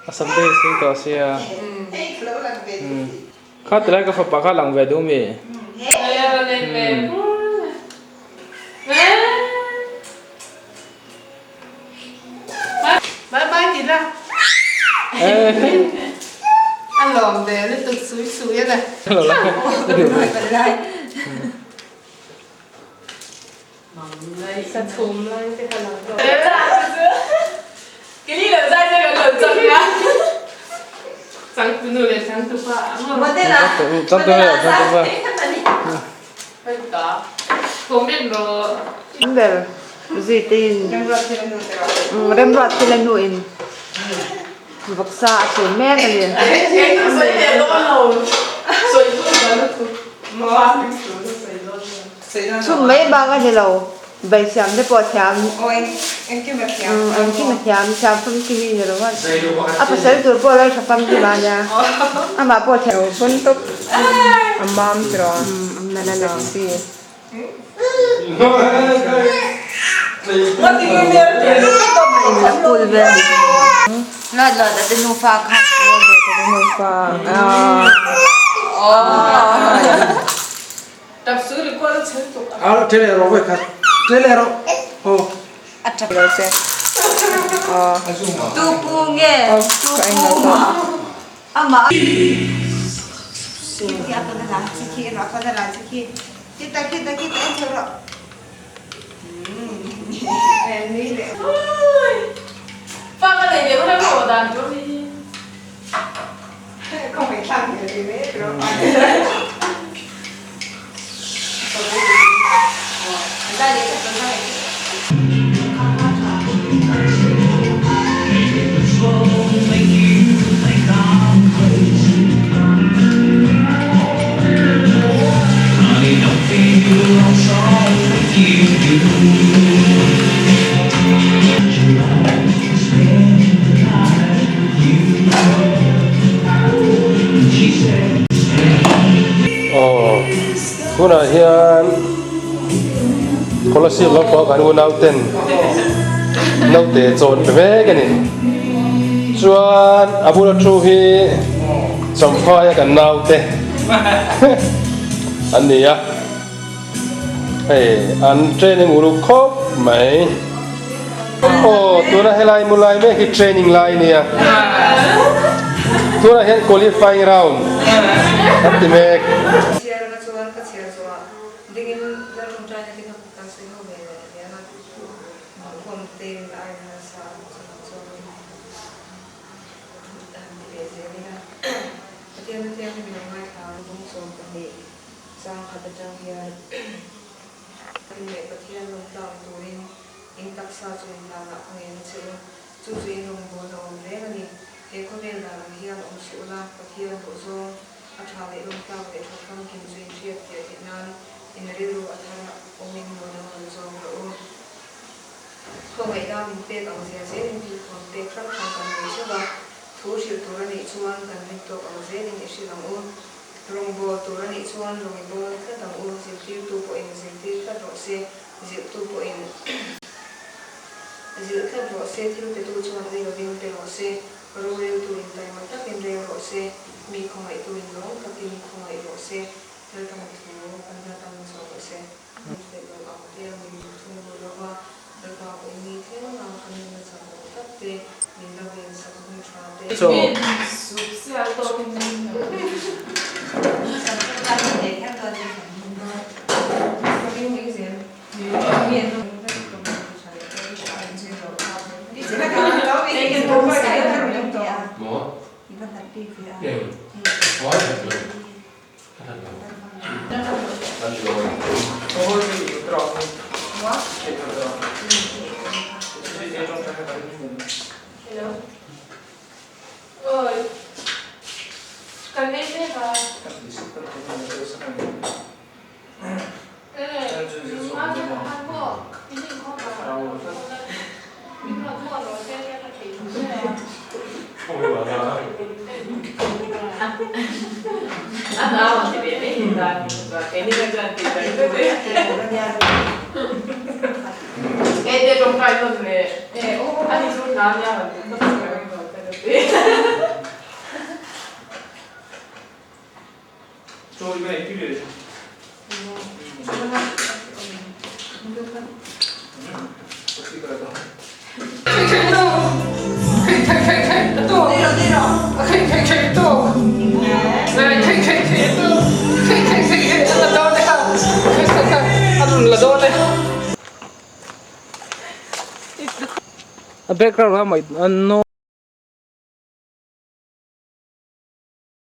A sam te hi sei tawh sia. Kha tilai ka fapa kha lang ve duh mi? Bye bye ti la. A lawm ve lutuk sui sui a ni. Sathum lai te kha lang tawh. Kini lo zai te kan lo chang a. Changtunu leh changtupa ang maw? Changtunu leh changtupa. Comment rawh. Ber zui te in remruat thil a hnu in vawksa a chhun mek a ni. Chhun mai bak a ni lo, bai siam te pawh a thiam engkim a thiam, thiam famkim hi a ni lo a, a pasal tur pawh a lo tha famkim a nia, amah pawh a thiam. A mam tiraw sexy. Aw tunah hian scholarship lampang kan unau ten naute chawn pe mek a ni chuan a bula thu hi Champhai a kan naute an ni a hei an training uluk khawp mai aw tuna helai mu lai mek hi training lai a nia tunah hian qualifying round an ti mek. A background a mai no.